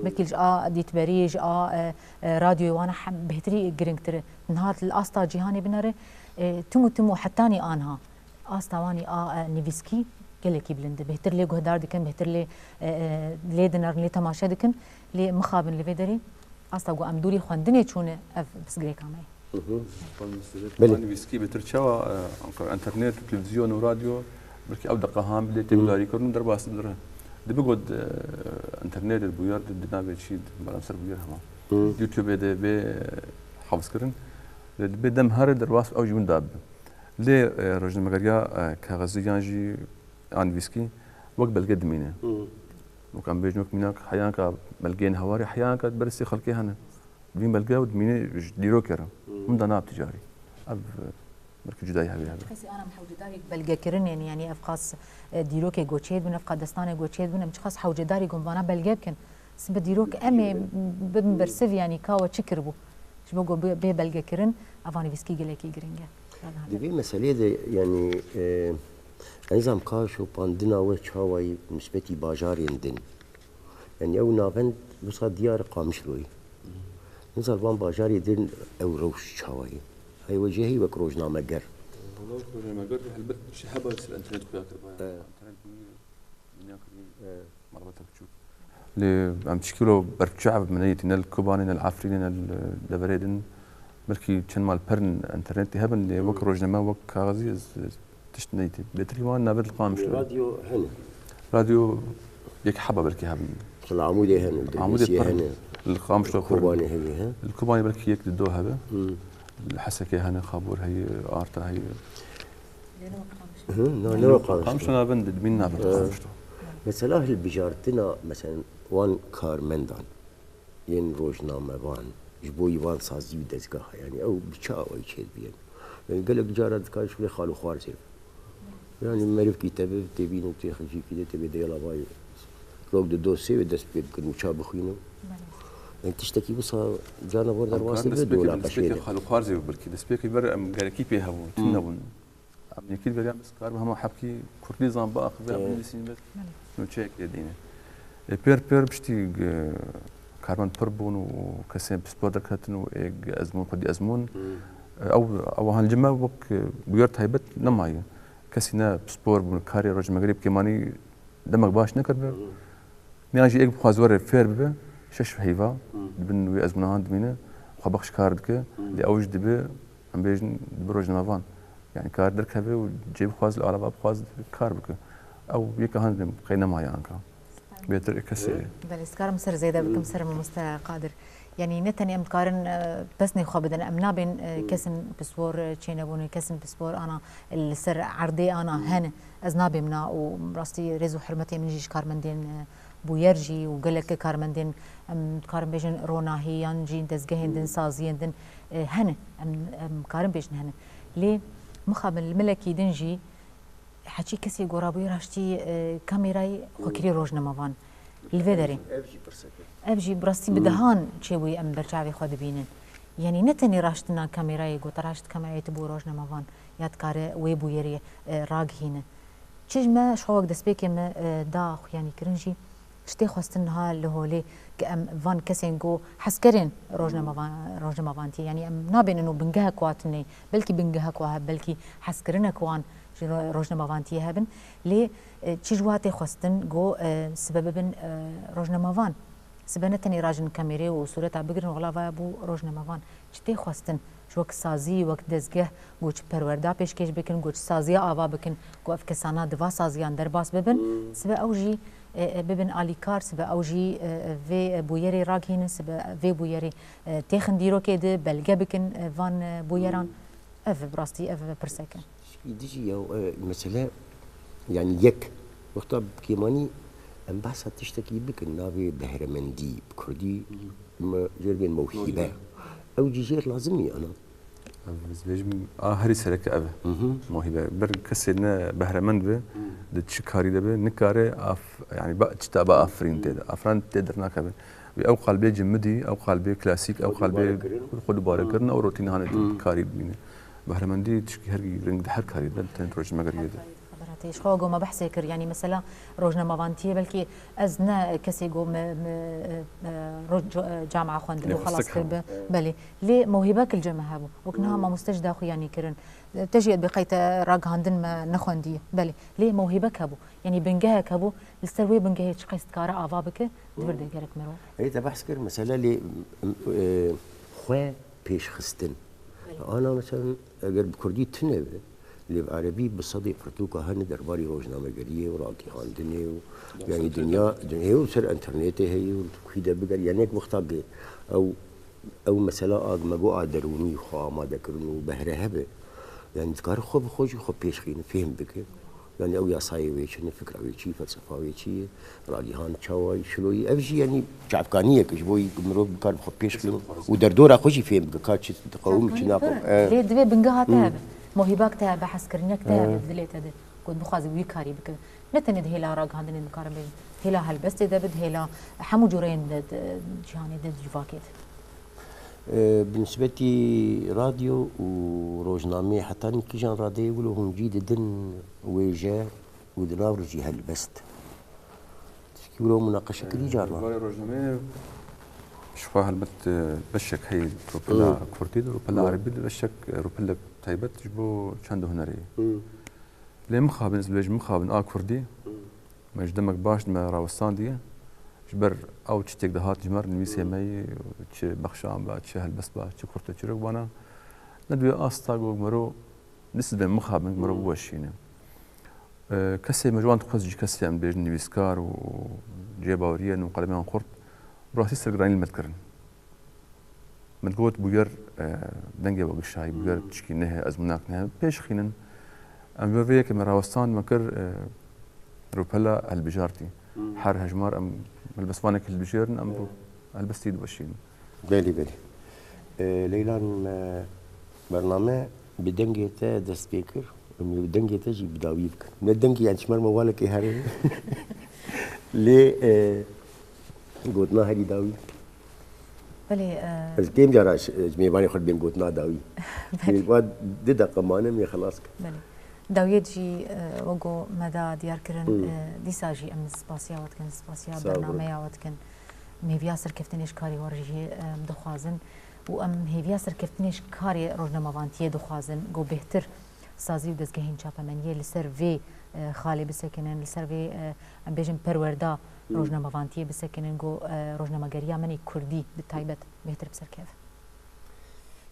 Belkî ji a dîtberî, ji a, e, e, radyoyê wana hem bêhtirî giringtir e. Niha li asta cîhanê binere, e, tim û tim û hetanî anha asta wanî a, e, nivîskî gelekî bilind e. Bêhtir lê guhdar dikin, bêhtir lê, e, e, lê dinerin, lê temaşe dikin. Lê mixabin li vê derê asta ku em dûrî xwendinê çûne, ev pirsgirêka me ye. Hı hı. Belê. Nivîskî bêtir çawa, e, ankor, internet û televîzyon û radyo, belkî ew deqa han bidê tê gudarî kirin û derbas bidire. Dibe got, e, internet bûyer di, di navê çî, bala ser bûyer hema. Hı. YouTube de bê, e, hafizkirin. Dibe dem here derbas ew jî winda bibe. Lê, e, rojnamegeriya, e, kaxizî yan jî a nivîskî wek belge dimîne. Hı. Wek em bêjin wek mînak heyanka belgeyên hewarê, heyanka berê sê xelkê hene. Divîn belge û dimîne ji dîrokê re. Hmm. Hûn da nav ticarî. Ev, e, belkî cudayî hevê hebe. Kesî ana em hewcedarî belgekirinên, yani ev qas, e, dîrokê goçê dibin, ev qas destanê goçê dibin, em çiqas hewcedarî gon vana belge bikin. Sibe dîrok em ê bin bersiv, yani ka we çi kiribû. Ji bo ku bê, bê belgekirin, eva nivîskî gelekî giring e. Di vê meseleyê de, yani, e, ez nizam ka şopandina we çawa ye nisbetî bajarên din. Yani ew navend wisa diyar Qamişloyê. Nizar van bajarê din ew rewş çawa ye? Hey we jê hey wek rojnameger. Wala wek rojnameger de helbet ji heba ser internet xuya kiriba ya. Evet. Internet bûye, dinya kiriye. Evet. Malbata biçûk. Lê em çikî wilo berçav min neyîtî, ne li Kobanê, ne li Efrînê, ne li deverê din. Belkî çend malperin internetê hebin, lê wek rojname, wek kaxizî ez, ez tişt neyîtî. Bêtir wan navê li Qamişlo. Radyo hene. Radyo yek heba belkî hebin. Li Amûdê hene, li Amûdê Dirbêsiyê pir hene. Li Qamişlo pir. Kobanê heye, he? Li Kobanê belkî yek di do hebe. Hmm. Li Hesekê hene, Xabor heye, Arta heye. Hı, na, ne Qamişlo. Qamişlo navin di, min navin Qamişlo. Mesela hilbijartina, mesela wan karmendan. Yên rojnamevan, ji bo wan sazî û dezgeha, yanî ew bi çi awayî çêdibînin? Yanî gelek cara dikare ji xwe xal û xwarzê be. Yanî merivkî teve tê bînin, tê xecîkî de tê bê deyla vay. Rok di do sê wê dest pê bikin û ça bixwînin. Belê. Yanî tiştekî wisa carna bor derbas dibe, destpêkê, dola destpêkê qeşê de. Xal û xwarzê be belkî. Destpêkê ber em gerekî pê hebûn, tim Hmm. nebûn. Em yekî vêrê em dest kar bi hema hebkî kurdî zan biaxive, em Evet. nivîsîn bes Belê. nûçeyek lê dîne. Ê, pêr pêr piştî, e, karmend pir bûn û kesên pispor derketin û ê ezmûn, xwedî ezmûn. Hmm. E, ew, ew han li me wek, e, bûyer taybet nemaye. Kesî ne pispor bûn, karê rojnamegerî bi kêmanî demek baş nekiribe. Hmm. Niha jî êk bixwaz were fêr bibe, şeş heyva Hmm. di bin wê ezmûna han dimîne, xwe bexş kar dike. Hmm. Lê ew jî dibe, em bêjin, dibe rojnamevan. Yani kar derkeve û cê bixwaz li alava bixwaz kar bike. Ew yeka han qey nemaye anka. Bêtir ê kesê. Belê, ez dikarim ser zêde bikim, ser mamoste Qadir. Yani ne tenê em dikarin, e, pesnê xwe bidin, em nabên, e, Hmm. kesin pispor, e, çênebûne, kesin pispor ana, e, li ser erdê ana Hmm. hene. Ez nabêm na û rastî rêz û hurmetê min jî ji karmendên, e, bûyer jî û gelek karmendên, em dikarin bêjin ronahî yan jî dezgehên din, Hmm. saziyên din, e, hene. Em, em karin bêjin hene. Lê mixabin li milekî din jî heçî kesê gora bûye raştî, e, kamêrayê xwe Hmm. kirî rojnamevan. Li vê derê. Ev jî pirsek e. Ev jî bi rastî bi Hmm. dehan çêbûye em berçavê xwe dibînin. Yanî ne tenê raştina kamêrayê, got raşt kamera tê bû rojnamevan ya dikare wê bûyerê, e, ragihîne. Çi ji me, ji xwe wek destpêkê me, e, da xuyanîkirin jî, Çi tê xwestin niha li holê, ke em van kesên ku hezkerên rojnamevan-, rojnamevantiyê, yanî em nabênin û bingehek wa tune, belkî bingehek wa hebe, belkî hezkirinek wan ji ro-, rojnamevantiyê hebin, lê, e, çi ji wa tê xwestin ku, e, sibe bibin, e, rojnamevan. Sibe ne tenê rajin kamerê û sûreta bigirin û xila vaya bû rojnamevan. Çi tê xwestin ji wek sazî, wek dezgeh, ku çi perwerda pêşkêş bikin, ku çi saziya ava bikin, ku ev kesana di va saziyan derbas bibin, sibe ew jî, e, e, bibin alîkar, sibe ew jî, e, e, vê, e, bûyerê ragihînin, sibe vê bûyerê, e, têxin dîrokê di belge bikin, e, van, e, bûyeran. Ev bi rastî, ev pirsek e. Tişkî dijî ya, e, mesele, yani yek, wexta bi kêmanî em behsa tiştekî bikin, navê behremendî, bi kurdî, me, jêr bên mewhîbe. Mewhîbe. Ew cî jêr lazim e, ana. Ev, ez dibêjim, a herî sereke ev e. Hı hı. Mewhîbe. Ber kesê ne behremend be, di çi karî de be, nikare af-, yani ba, çita ba afirîn tê de. Afirîn tê dernakeve. Wî ew qalbê cimidî, ew qalbê klasîk, ew qalbê xwe dubare kirin, ew rotîne hane karî dibîne. Behremendî tişkî her reng di her karî de, tenê rojnamegeriyê de. Xebera te ji xwe ku me behsê kir, yanî mesela rojnamevantiyê belkî ez ne kesê ku me, me, e, e, roj-, e, camia xwendibû, xelas kiribû. Belê. Lê mewhîbek li cem me hebû. Wek niha mamoste ji daxuyanî kirin. Te jî bi qey te ragihandin me nexwendiye. Belê. Lê mewhîbek hebû. Yanî bingehek hebû. Li ser wê bingehê çi qas dikare ava bike, di vir de gerek mirov. Erê te behs kir, mesele lê, e, xwe pêşxistin. Belê. Ana mesela eger bi kurdî tune be, lê bi erebî bi sedê pirtûka hene derbarî rojnamegeriyê û ragihandinê û, yanî dinya, dinya û ser înternetê heye û tu kî de biger, yani yek wexta ge ew, ew mesela a me got a derûnî xwe amade kirin û behre hebe, yani dikare xwe bi xwe jî xwe pêşxîne, fêhm bike. Yani ew yasayê wê çi ne, fikra wê çi, felsefa wê çi ye, ragihan çawa, şiloyî, ev jî yani çavkaniyek ji bo mirov bikar bi xwe pêş xin û derdora xwe jî fêm bike, ka çi diqewim, çi naxwe. Lê divê bingeha te hebe, mohîbak te hebe, hezkiriniyek te hebe, dilê te de, ku bixwaze wî karî bike. Ne tenê di hêla ragihandinê dikarin bêjin, hêla helbestê de be, di hêla hemû cûreyên de, de, cîhanê de, di civakê de. E, bi nisbetî radyo û rojnameyê heta nî kîjan radeyê wilo hûn cî didin wêje û di nav rojî helbest? Tişkî wilo munaqeşe kirî carna. Barê rojnameyê ji xwe helbet, e, beşek heye rûpela kurdî de, rûpela erebî de, beşek, e, rûpelek taybet ji bo çand û hunerê ye. Lê mixabin, ez dibêjim mixabin a kurdî, me ji demek baş me rawestandiye. Ji ber ew çi têk dihat ji me re, nivîsê me yî, çi bexşan be, çi helbest be, çi kurteçîrok bana. Ne dibe asta ku mero, nisbê mixabin mero biweşîne. E, kesê me ji wan dixwest jî kesê em bêjin nivîskar û cêbaweriye û qelemeyan xurt, bi rastî sergiranî li me dikirin. Min got, bûyer, e, dengê we gişayî, bûyer tişkî nehê, ezmûnak nehê, pêş xînin. Em ji vê yekê me rawestan me kir, e, rûpela helbijartî. Her hejmar em helbestvanekî hilbijêrin, em rû-, helbestî diweşînin. Belê, belê. E, Leyla, me bername bi dengê te dest pê kir. Em ê dengê te jî bi dawî bikin. Ne dengê, yani çimer me walekê here. Lê, e, gotina herî dawî. Belê, e, ez kêm cara ji, ji mêvanê xwe dibêm gotina dawî. Belê. Mêvan di deqa mane, em ê xelas kin. Belê. Dawiyê jî, e, wek ku me da diyar kirin, e, dîsa jî em spasiya we dikin, spasiya bernameya we dikin. Em hêviya serkeftinê ji karê we re jî, e, em dixwazin. Û em hêviya serkeftinê ji karê rojnamevantiyê dixwazin, ku bêhtir sazî û dezgehên çapemeniyê li ser vê, e, xalê bisekinin, li ser vê, e, em bêjin perwerda rojnamevantiyê bisekinin, ku, e, rojnamegeriya me yê kurdî bi taybet bêhtir bi ser keve.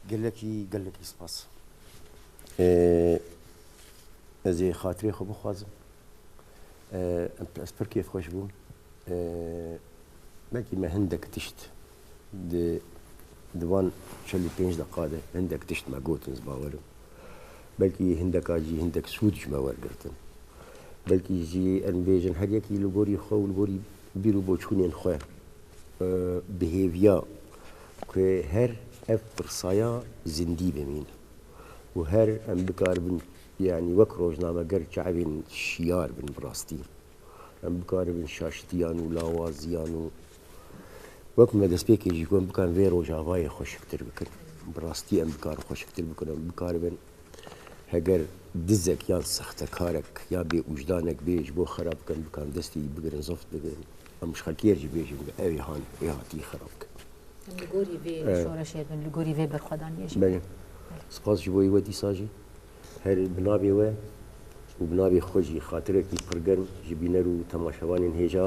Gelekî, gelekî spas. E, ez ê xatirê xwe bixwazim. E, ez pir kêfxweş bûm. E, belkî me hindek tişt di, di van çel û pênc deqa de hindek tişt me gotin, ez bawer im. Belkî hindeka jî hindek sûd ji me wergirtin. Belkî jî em bêjin her yekî li gorî xwe û li gorî bîr û boçûnên xwe, e, bi hêviya ku her ev pirsaya zindî bimîne û her em bikaribin, yanî wek rojnameger çavên şiyar bin bi rastî. Em bikaribin şaştiyan û lawaziyan û wek me destpêkê jî ku em bikarin vê rojavayê xweşiktir bikin. Bi rastî em bikarin xweşiktir bikin, em bikaribin heger dizek yan sextekarek ya bêûjdanek bê ji bo xerab bikin, bikarin destê wî bigirin, zift bigirin. Em ji xelkê re jî bêjin, bi ew ê han ê hatî xirab kirin. Em li gorî vê Evet. şoreşê bin, li gorî vê berxwedaniyê jî Belê. bin. Spas ji bo wê dîsa jî. Her bi navê we û bi navê xwe jî xatirekî pir germ ji bîner û temaşevanên hêja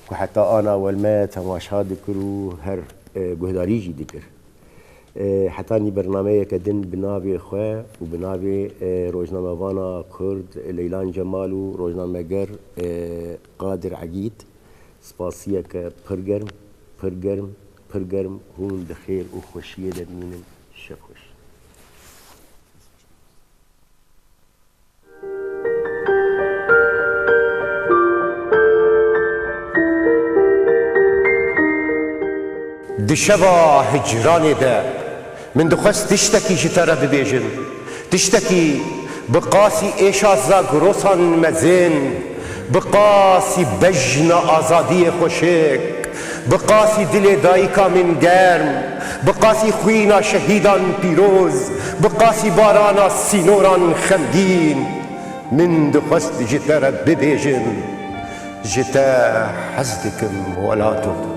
ku heta ana welme temaşa dikir û her, e, guhdarî jî dikir. E, hetanî bernameyeke din bi navê xwe û bi navê, e, rojnamevana Kurd Leylan Cemal û rojnameger, e, Qadir Egîd, spasiyeke pir germ, pir germ, pir germ, hûn di xêr û xweşiyê de bimînin. Şev xweş. Di şeva hicranê de min dixwest tiştekî ji te re bibêjim. Tiştekî bi qasî êşa Zagrosan mezin, bi qasî bejna azadiyê xweşik, bi qasî dilê dayika min germ, bi qasî xwîna şehîdan pîroz, bi qasî barana sînoran xemgîn. Min dixwest ji te re bibêjim, ji te hez dikim welato.